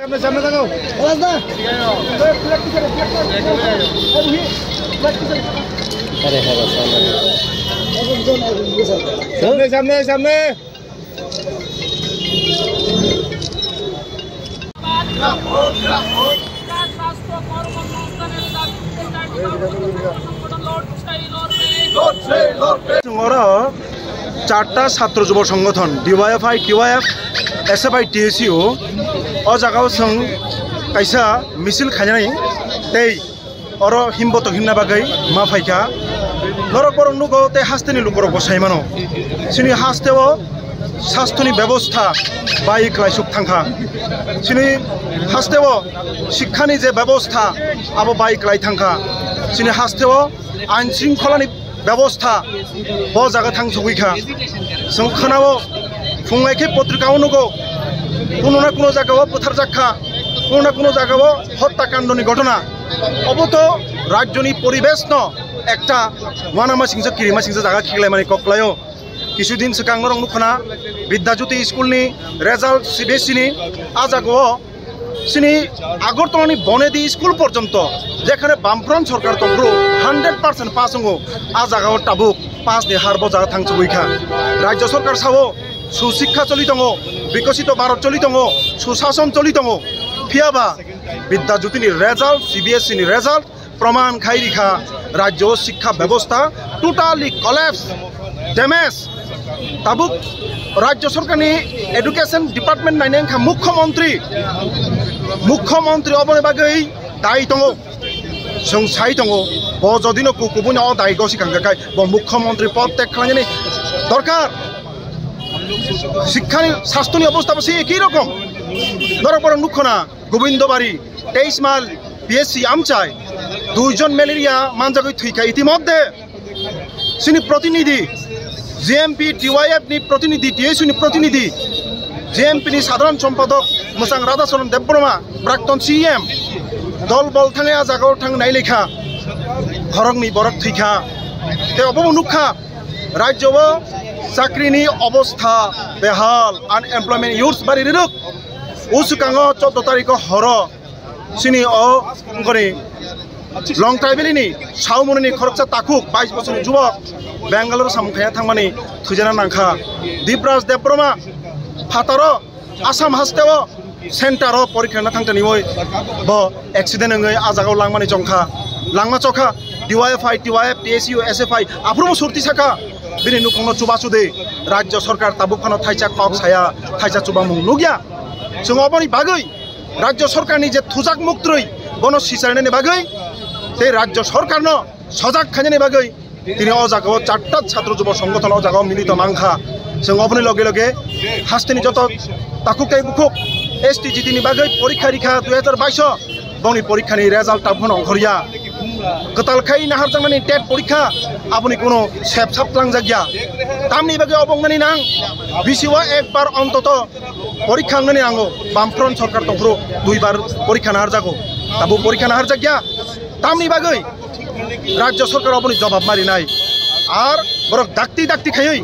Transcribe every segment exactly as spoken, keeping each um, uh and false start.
सामने, सामने देखो। सामने, सामने, सामने। Oro charta chhatro jubo songgothon, D Y F I, T Y F, S F I, T S U, o jagao chwng kaisa misil khainani tei oro himbotok himna bagwi ma phaikha. Norok borok nugo tei hasteni lukorokbo sai mano. Chini hasteo sastoni bebostha bai klaisuk thangkha. Chini hasteo sikhani je bebostha abo bai klai thangkha. Chini hasteo ain shringkholani bebostha bo jaga thang sogwi kha. Chwng khwnao phunglai khe potrika o nugo, kuno na kuno jaga o butharjak kha, kuno na kuno jaga o hotta kandoni ghotona. Obo to rajyoni poribesh no ekta uanama singsa kirima singsa jaga khiklaimani kok klaio. Kisu din swkang norok nukhuna Vidyajyoti school ni result C B S E ni, a jaga o chini Agartala ni Bonedi school porjonto, jekhane Bamfront sorkar tongphuru hundred percent pass wngo, a jaga o tabuk pass ni har bo jaga thang chugwi kha. Rajya sorkar sao, sushikha choli tongo, bikosito Bharat choli tongo, sushason choli tongo, phiyaba Vidyajyoti ni result, C B S E ni result, proman khai rikha, rajyo sikha bebosta totally collapse, damage. Tabuk rajyo sorkarni education department nainai wngkha mukhyamantri, mukhyamantri oboni bagwi dai tongo, chwng sai tongo, bo jodino ku-, kubuni o dai gosi kangkha khai bo mukhyamantri pod tag khlainani dorkar. Sikhani sastoni obostha bo se ekhi rokom, norok borok nukhona. Gobindobari, teis mile P S C amchai, duijon malaria manjagwi thwikha itimodhye. Chini protinidhi, G M P, T Y F ni protinidhi, T S U ni protinidhi, G M P ni sadharan sompadok mwchang Radhacharan Debbarma, prakton C E M, dol bol thangwi a jagao thang nailikha, khoroknwi borok thwikha. Tei obo bo nukha, rajyo o chakrini obostha behal, unemployment youths bari rirwk. O swkango chordo tarikh o horo chini o wngkoni Longtrai Valley ni Saumoni ni khoroksa takhuk bais bosorni jubok Bangalore samung khaina thangmani thwijana nangkha. Dipraj Debbarma phataro Assam hasteo center o porikha na thangtani oi bo accident wngwi a jagao langmani chongkha, langma chokha. D Y F I, T Y F, T S U, S F I aphuru bo surti saka bini nukhungno chubachu de. Rajya sorkar tabuk phano thaisa kok saya, thaisa chubamung nukya. Chwng oboni bagwi rajya sorkarni je thujak muktrwi bono sicharinani bagwi tei rajya sorkarno sojak khainani bagwi tini o jagao charta chhatro jubo songgothon o jagao milito mankha. Chwng oboni loge loge hasteni joto takhuk tei bukhuk S T G T ni bagwi porikha rikha dui hazar bais o, bongni porikhani result tabuk phano ongkhorya. Kwtal khai naharjaknani tet porikha aboni kuno sep sap twlangjakya. Tamni bagwi obo wngnani nang bisi o ekbar ontoto porikha wngnani nango, Bamfront sorkar tongphuru duibar porikha naharjago. Tabuk porikha naharjakya. Tamni bagwi rajya sorkar oboni jobab marinai. Ar borok dakti dakti khaiwi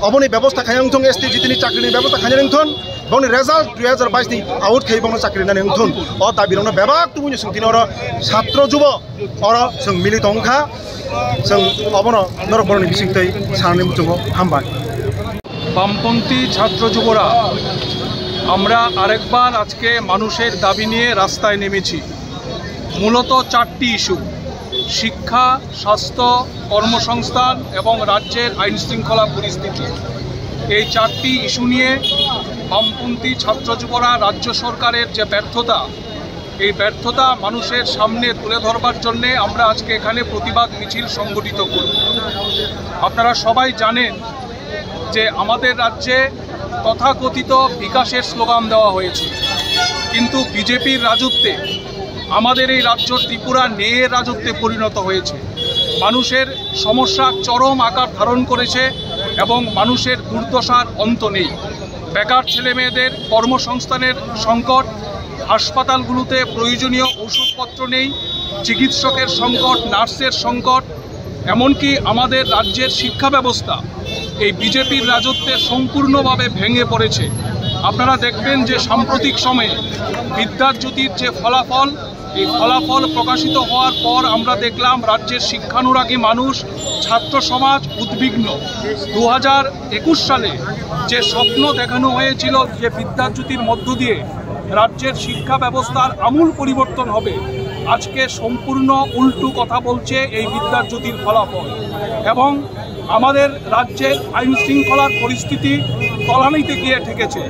oboni bebosta khaina wngthung, S T G T ni chakrini bebosta khaina wngthung, boni result dui hazar bais ni out khai bono chakri nani wngthung. O dabi rokno bebak tubuni sungtini oro satro jubo oro chwng milito wngkha, chwng obono norok borokni bisingtwi sanani muchungo hambai. বামপন্থী ছাত্র যুবরা আমরা আরেকবার আজকে মানুষের দাবি নিয়ে রাস্তায় নেমেছি। মূলত চারটি ইস্যু: শিক্ষা, স্বাস্থ্য, কর্মসংস্থান এবং রাজ্যের আইন শৃঙ্খলা পরিস্থিতি। এই চারটি ইস্যু নিয়ে বামপন্থী ছাত্র যুবরা রাজ্য সরকারের যে ব্যর্থতা, এই ব্যর্থতা মানুষের সামনে তুলে ধরবার জন্যে আমরা আজকে এখানে প্রতিবাদ মিছিল সংগঠিত করব। আপনারা সবাই জানেন যে আমাদের রাজ্যে তথাকথিত বিকাশের স্লোগান দেওয়া হয়েছে, কিন্তু বিজেপির রাজত্বে আমাদের এই রাজ্য ত্রিপুরা ন্যায়ের রাজত্বে পরিণত হয়েছে। মানুষের সমস্যা চরম আকার ধারণ করেছে এবং মানুষের দুর্দশার অন্ত নেই। বেকার ছেলেমেয়েদের কর্মসংস্থানের সংকট, হাসপাতালগুলোতে প্রয়োজনীয় ওষুধপত্র নেই, চিকিৎসকের সংকট, নার্সের সংকট, এমনকি আমাদের রাজ্যের শিক্ষা ব্যবস্থা এই বিজেপির রাজত্বে সম্পূর্ণভাবে ভেঙে পড়েছে। আপনারা দেখবেন যে সাম্প্রতিক সময়ে বিদ্যার জ্যোতির যে ফলাফল, এই ফলাফল প্রকাশিত হওয়ার পর আমরা দেখলাম রাজ্যের শিক্ষানুরাগী মানুষ, ছাত্র সমাজ উদ্বিগ্ন। দু হাজার একুশ সালে যে স্বপ্ন দেখানো হয়েছিল যে বিদ্যার জ্যোতির মধ্য দিয়ে রাজ্যের শিক্ষা ব্যবস্থার আমূল পরিবর্তন হবে, আজকে সম্পূর্ণ উল্টো কথা বলছে এই বিদ্যার জ্যোতির ফলাফল। এবং আমাদের রাজ্যের আইন শৃঙ্খলার পরিস্থিতি তলানিতে গিয়ে ঠেকেছে।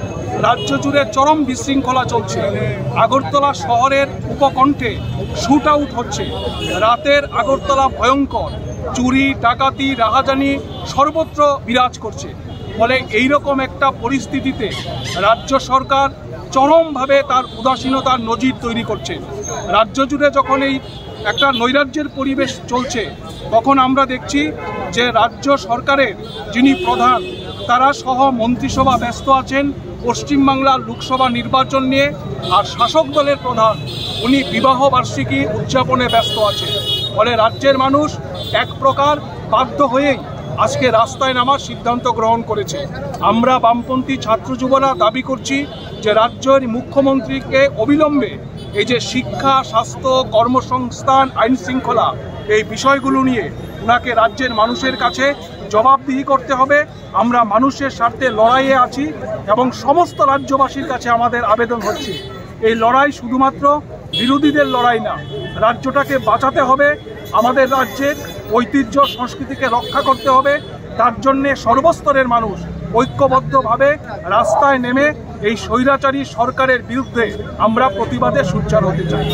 রাজ্য জুড়ে চরম বিশৃঙ্খলা চলছে। আগরতলা শহরের উপকণ্ঠে শুট আউট হচ্ছে। রাতের আগরতলা ভয়ঙ্কর। চুরি, ডাকাতি, রাহাজানি সর্বত্র বিরাজ করছে। ফলে এইরকম একটা পরিস্থিতিতে রাজ্য সরকার চরমভাবে তার উদাসীনতার নজির তৈরি করছে। রাজ্য জুড়ে যখন এই একটা নৈরাজ্যের পরিবেশ চলছে, তখন আমরা দেখছি যে রাজ্য সরকারের যিনি প্রধান, তারা সহ মন্ত্রিসভা ব্যস্ত আছেন পশ্চিমবাংলার লোকসভা নির্বাচন নিয়ে, আর শাসক দলের প্রধান উনি বিবাহ বার্ষিকী উদযাপনে ব্যস্ত আছেন। ফলে রাজ্যের মানুষ এক প্রকার বাধ্য হয়েই আজকে রাস্তায় নামার সিদ্ধান্ত গ্রহণ করেছে। আমরা বামপন্থী ছাত্র যুবরা দাবি করছি যে রাজ্যের মুখ্যমন্ত্রীকে অবিলম্বে এই যে শিক্ষা, স্বাস্থ্য, কর্মসংস্থান, আইন শৃঙ্খলা, এই বিষয়গুলো নিয়ে ওনাকে রাজ্যের মানুষের কাছে জবাবদিহি করতে হবে। আমরা মানুষের স্বার্থে লড়াইয়ে আছি এবং সমস্ত রাজ্যবাসীর কাছে আমাদের আবেদন হচ্ছে, এই লড়াই শুধুমাত্র বিরোধীদের লড়াই না, রাজ্যটাকে বাঁচাতে হবে, আমাদের রাজ্যের ঐতিহ্য সংস্কৃতিকে রক্ষা করতে হবে। তার জন্যে সর্বস্তরের মানুষ ঐক্যবদ্ধভাবে রাস্তায় নেমে এই স্বৈরাচারী সরকারের বিরুদ্ধে আমরা প্রতিবাদে সোচ্চার হতে চাই।